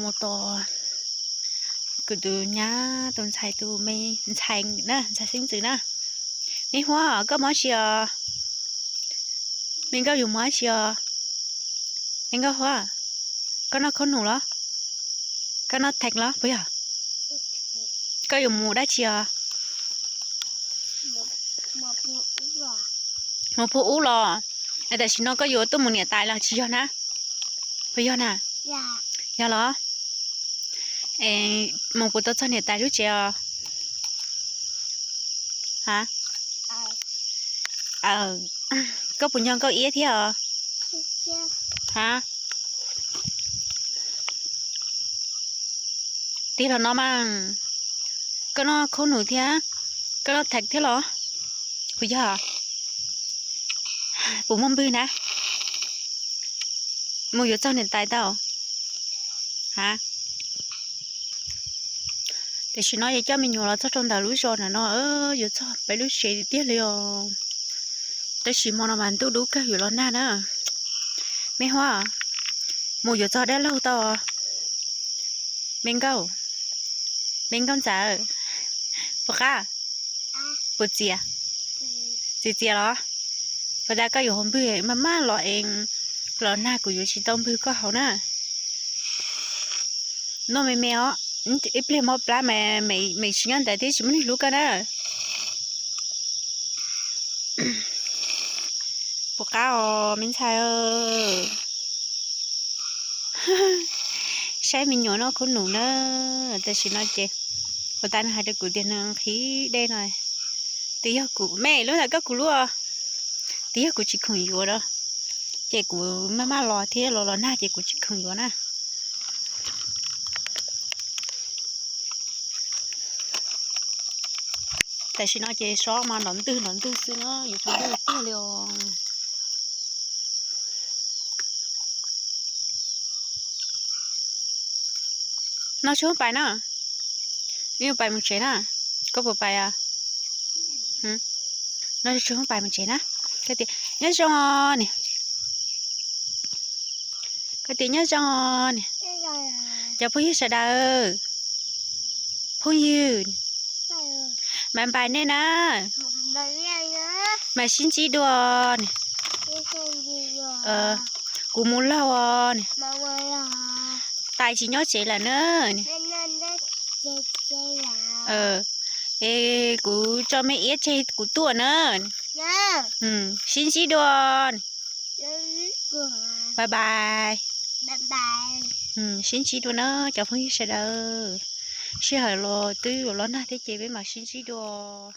Mus tos kuv tus nyab tus ntxhais tus me ntxhais na, ntxhais xeeb ntxwv na. Me Huab, koj mob tsi os? Me Nkauj yuav mus dab tsi os? Me Nkauj Huab, koj noj khaub num los? Koj noj theem los puas yog? Koj yuav mus dab tsi os? Mus pw ub los? Tam sim no koj yuav tuaj mus niam tais los tsis yog na? Puas yog na? Yog los? Mus puas tau txog niam tais lub tsev os? Ha? Koj puas nco Nkauj Iab thiab os? Ha? Tig los no mas, koj noj khaub num thiab, koj noj theem thiab los? Puas yog? Puas muaj npwg na? Mus yuav txog niam tais tau? Ha? Tam sim no yog coj me nyuam los txog rau ntawm lub zos ntawm no, yuav txog peb lub tsev tiag li os. Tab sis hmo no mas ntuj dub kawg yuav los nag na. Me Huab, mus yuav txog dab laug tau? Me Nkauj, Me Nkauj Ntxawm, puas qab? Puas txias? Txias txias los? Puas tas koj yuav haus npwg maj maj los es los nag kuv yuav tsis tau npwg koj haus na. Noj me me os, ib pliag mob plab mas me tsis nyob ntawd thiab tsis muaj neeg hlub koj na. Puas qab os me ntxhais? Saib me nyuam noj khaub num na. Tam sim no ces puas tas nws hais rau kuv tias nws nqhis dej no. Twb yog kuv me lub ntawm koj kuv lub, twb yog kuv tsis khoom yuav na. Ces kuv maj maj los thiab los los nag ces kuv tsis khoom yuav na. Tam sim no ces sob mas nrov ntwg nrov ntwg xwb na, yuav tsum ntwg tiag li os. No tsis pais na, wb yuav pais mus tsev na. Koj puas pais? No tsis pais mus tsev na. Koj tias nyob zoo ni. Koj tias nyob zoo ni. Cov phooj ywg sawv daws, phooj ywg, mas npais nej na, mas sib ntsib dua ni. Kuv mus laug os ni. Tais tsis nyob tsev lawm na. Es kuv tso me iab tseg kuv tuaj na. Sib ntsib dua. Bye bye. Sib ntsib dua na cov phooj ywg sawv daws. Sij hawm los twb los nag thiab ces peb mam sib ntsib dua.